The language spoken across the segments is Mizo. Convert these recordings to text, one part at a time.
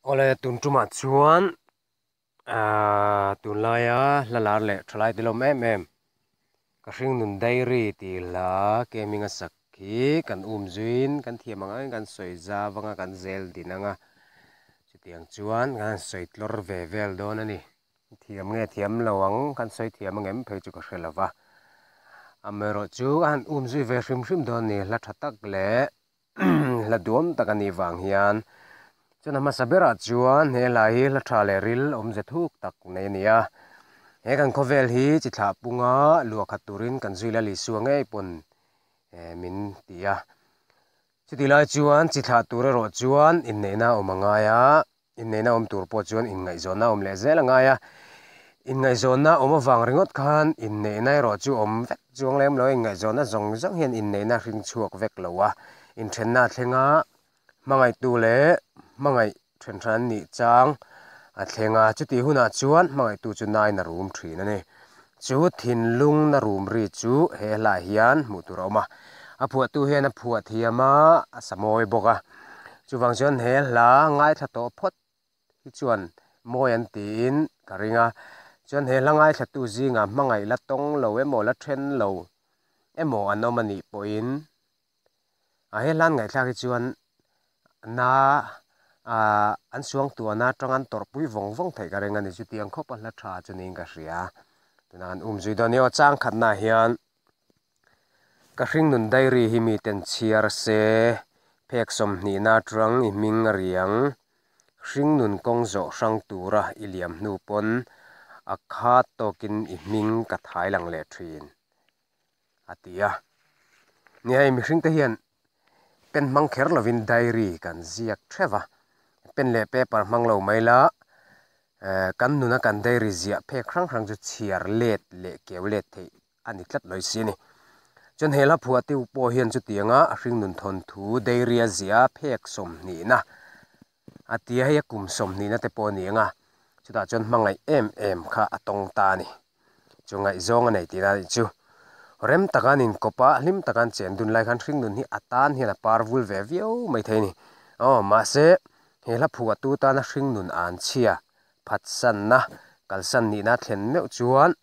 Awle tun tumah chuan ahh tunlaia hla lar leh thalai te lawm em em ka hringnun diary tih hla ke hminga sak hi kan um zuiin kan thiam ang angin kan sawi zau anga kan zel din anga chutiang chuan kan han sawi tlawr ve vel dawn a ni. Thiam nge thiam lo ang kan sawi thiam angem phei chu ka hre lo va amaherawh chu a han um zui ve hrim hrim dawn a ni hla tha tak leh hla duam tak a nih vang hian chuan a hmasa berah chuan he hla hi hla tha leh ril awmze thuk tak nei a ni a he kan khawvel hi chi thlah punga luah khat turin kan zui la Isua ngei pawn eh min ti a chutih lai chuan chi thlah tur erawh chuan inneihna a awm a ngai a inneihna awm tur pawh chuan inngaihzawnna a awm leh zel a ngai a inngaihzawnna awm avang ringawt khan inneihna erawh chu awm vek chuang lem lo a inngaihzawnna zawng zawng hian inneihna hring chhuak vek lo a inthenna a thleng a hmangaihtu leh hmangaih then hran an nih chang a thleng a chutih hunah chuan hmangaihtu chu nain a rum thin a ni chu thinlung na rum ri chu he hlaiah hian hmuh tur a awm a a phuahtu hian a phuah thiam a a sa mawi bawk a. Chuvang chuan he hla ngaithla tawh phawt hi chuan mawi an tiin ka ring a, chuan he hla ngaithlatu zingah hmangaih la tawng lo emaw la then lo emaw an awm a nih pawhin a he hla an ngaihthlak hi chuan na ah an suangtuahna atanga an tawrhpui vawng vawng theih ka ring a ni. Chutiang khawpa hla tha chu niin ka hria. Tunah an umzui dawn nia aw changkhatnaah hian. Ka hringnun diary hi miten chhiar se, phek 20 na atang i hming a riang, hringnun kawng zawh hrang tura i liam hnu pawn a khat tawkin i hming ka thai lang leh thin, a ti a. Ni hei mihring te hian pen hmang kher lovin diary kan ziak theuh a, pen leh paper hmang lo mai la, kan nuna kan diary ziah phek hrang hrang chu chhiar let leh keu let theih a ni tlat mai si a ni. Chuan he hla phuah teuh pawh hian chutianga a hringnun thawnthu diary a ziah a phek 20 na a tia hei a kum 20 na te pawh a ni ang a, chutah chuan hmangaih em em kha a tawng ta a ni. Chu ngaihzawng a nei tihna a nih chu. Rem taka an inkawp a, hlim taka an chen dun lai khan hringnun hi a tan hian a par vul ve viau mai thei a ni. Aw, mahse he hla phuahtu tana hringnun an chhia Phatsanna, kalsan nihna thlen meuh chuan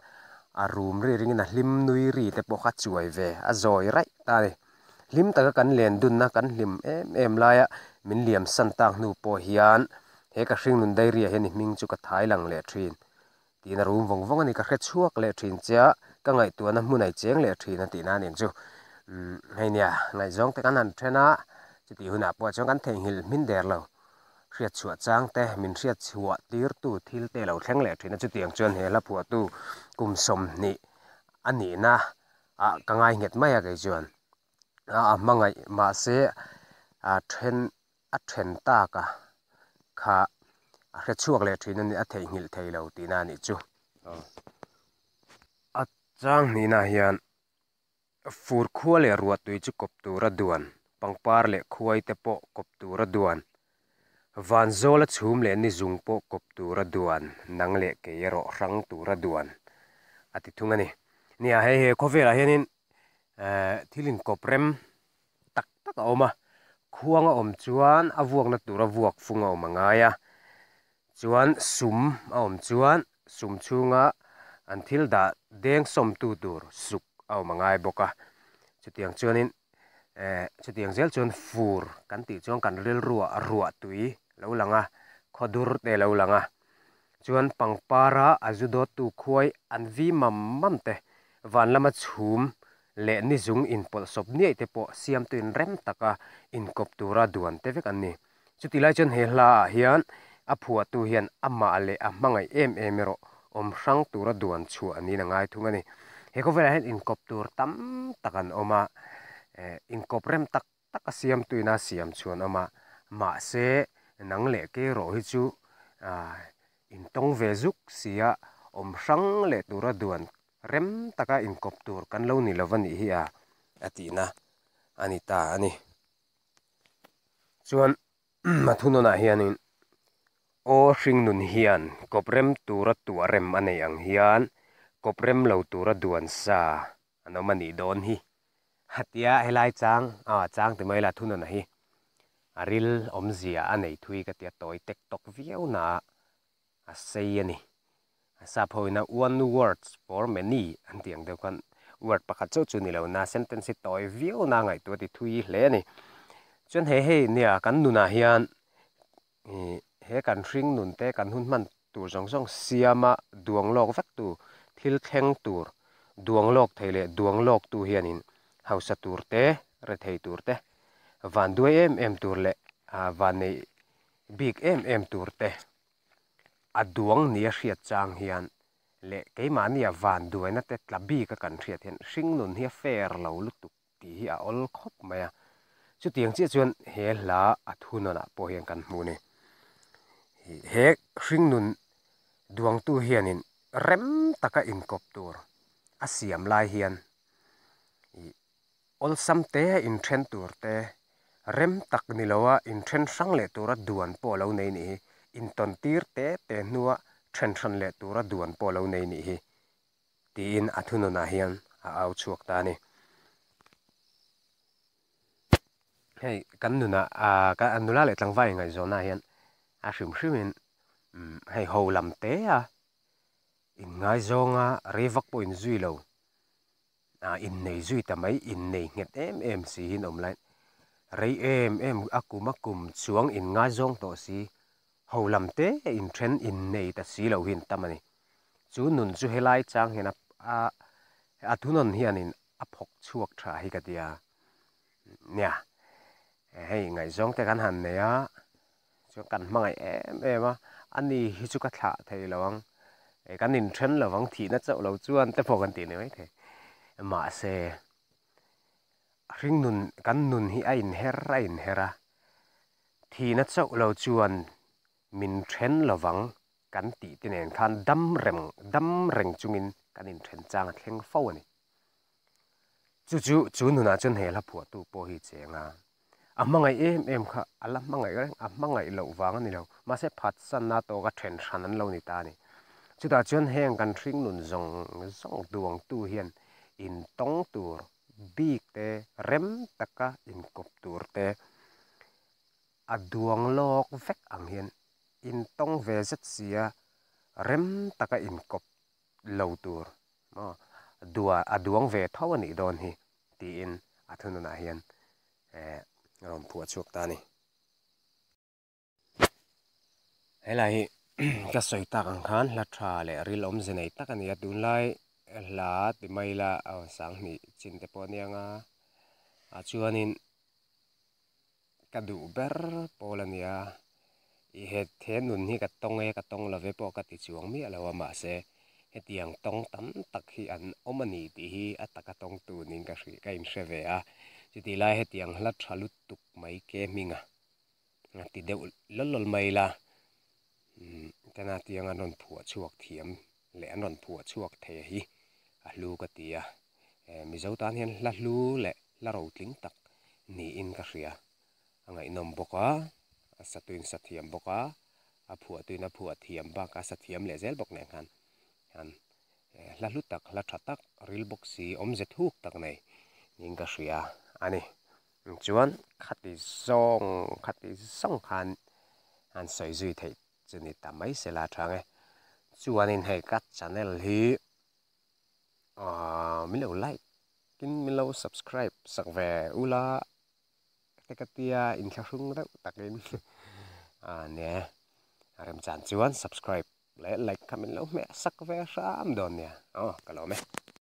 a rum ri ringin a hlim nui ri te pawh kha chuai ve a zawi raih ta a ni. Hlim taka kan len dunna kan hlim em em laia min liam san tak hnu pawh hian he ka hringnun diary ah hian i hming chu ka thai lang leh thin tiin a rum vawng vawng a ni. Ka hre chhuak leh thin che a, ka ngaihtuahna hmun ai cheng leh thin a tihna a ni ang chu. Umm hei nia, ngaihzawng te kan han then a, chutih hunah pawh chuan kan theihnghilh hmin der lo. Hriat chhuah chang te, min hriat chhuah tirtu thil te lo thleng leh thin a, chutiang chuan he hla phuahtu kum 20 a nihna ah ka ngai nghet mai a kei chuan a a hmangaih mahse a then a then tak a kha a hre chhuak leh thin a ni a theihnghilh thei lo tihna a nih chu. A chang hnihna hian Fur khua leh ruahtui chu kawp tura duan, pangpar leh khuai te pawh kawp tura duan, vanzawla chhum leh ni zung pawh kawp tura duan, nang leh kei erawh hrang tura duan, a ti thung a ni. Nia, hei he khawvelah hianin thil inkawp rem tak tak a awm a, khuang a awm chuan a vuakna tura vuak fung a awm a ngai a, chuan sum a awm chuan sum chhunga an thil dah deng sawmtu tur suk a awm a ngai bawk a, chutiang chuanin eh chutiang zel chuan fur kan tih chuan kan rilruah ruah tui lo lang a, khawdur te lo lang a, chuan pangpara a zu dawttu khuai an vi mam mam te van lama chhum leh ni zung inpawlhsawp niaih te pawh siamtu inrem taka inkawp tura duan te vek an ni. Chuti lai chuan he hla ah hian a phuahtu hian amah leh a hmangaih em em erawh awm hrang tura duan chhuah niin a ngai thung a ni. He khawvelah hian inkawp tur tam tak an awm a, eh inkawp rem tak tak a siamtuin a siam chhuan awm a, mahse nang leh kei erawh hi chu ah intawng ve zuk sia awm hrang leh tura duan rem taka inkawp tur kan lo ni lo va nih hi a a tihna a ni ta a ni. Chuan a thunawnah hianin aw hringnun hian kawp rem tura tuah rem a nei ang hian kawp rem lo tura duan sa an awm a nih dawn hi. Hatia helai chang ah chang ti mai la thunawnah hi. A ril awmzia a nei thui ka tia tawi tek tawk viau na a sei a ni. A sap ho ina one words for many an tih ang deuh khan word pakhat chauh chu ni lo na sentence hi tawi viau na ngaihtuah ti thui hle a ni. Chuan he hei nia kan nunah hian ih he kan hring nun te kan hun hman tur zawng zawng siama duang lawk vek tu thil thleng tur duang lawk thei leh duang lawk tu hianin hausa tur te rethei tur te van duai em em tur leh ah van nei bik em em tur te a duang nia hriat chang hian leh keimahnia van duaina te tla bik a kan hriat hian hring nun hi a fair lo lutuk tih hi a awl khawp mai a. Chutiang chiah chuan he hla a thunawnah pawh hian kan hmu a ni. He hringnun duangtu hianin rem taka inkawp tur a siam lai hian ih awlsam te inthen tur te, rem tak ni loa inthen hrang leh tura duan pawh a lo nei nih hi, intawn tir te te hnua then hran leh tura duan pawh a lo nei nih hi. Tiin a thununah hian a au chhuak ta a ni. Hei kan nunah ah ka nula leh tlangval ingaihzawnah hian a hrim hrimin hei ho lam te a inngaizawng a rei vak pawh inzui lo ah innei zui ta mai innei nghet em em si hi an awm lai rei em em a kum a kum chuang inngaizawng tawh si ho lam te inthen innei ta si lo hi an tam a ni. Chu nun chu helai chang hian a a thunawn hianin a phawk chhuak tha hi ka ti a, nia hei ngaihzawng te kan han nei a, chuan kan hmangaih em em a, ani hi chu ka thlah thei lo ang, kan inthen lo ang thihna chauh lo chuan te pawh kan tih ni maithei, mahse hringnun kan nun hi a inher a inher a, thihna chauh lo chuan min then lovang kan tih te nen khan dam reng dam reng chungin kan inthen chang a thleng fo a ni. Chu chu chu nunah chuan he hla phuahtu pawh hi cheng a, a hmangaih em em kha a la hmangaih reng, a hmangaih loh vang a ni lo, mahse phatsanna tawka then hran an lo ni ta a ni. Chutah chuan heng kan hring nun zawng zawng duangtu hian intawng tur bik te, rem taka inkawp tur te, A duang lawk vek ang hian intawng ve zet sia rem taka inkawp lo tur maw dua a duang ve tho a nih dawn hi tiin a thununah hian eh a rawn phuah chhuak ta a ni. Helai hi ka sawi tak ang khan hla tha leh ril awmze nei tak a ni a, tunlai hla ti mai ila sanghnih chin te pawh a nia nga ah chuanin Ka duh ber pawl a nia, i he he nun hi ka tawng e ka tawng love pawh ka ti chuang miah lo a mahse hetiang tawng tam tak hi an awm a ni tih hi a taka tawngtu niin ka hri ka inhre ve a, chutih lai hetiang hla tha lutuk mai ke hminga a ti deuh lawl lawl mai ila umm tana tiang an rawn phuah chhuak thiam leh an rawn phuah chhuak thei hi a hlu ka ti a, Mizo tan hian hla hlu leh hla rotling tak niin ka hria. A ngaihnawm bawk a, a satuin sa thiam bawk a, a phuahtuin a phuah thiam bak a sa thiam leh zel bawk nen khan hian hla hlu tak, hla tha tak, ril bawk si, awmze thuk tak nei niin ka hria a ni. Chuan khati zawng khati zawng khan han sawi zui theih chu ni ta mai se la tha ang e. Chuanin hei ka channel hi Aaa min lo like in min lo subscribe sak ve ula te ka tia inthlahrung deuh takin aa nia a remchan chuan subscribe leh like kha min lo hmeh sak ve hram dawn nia aw ka lawm e.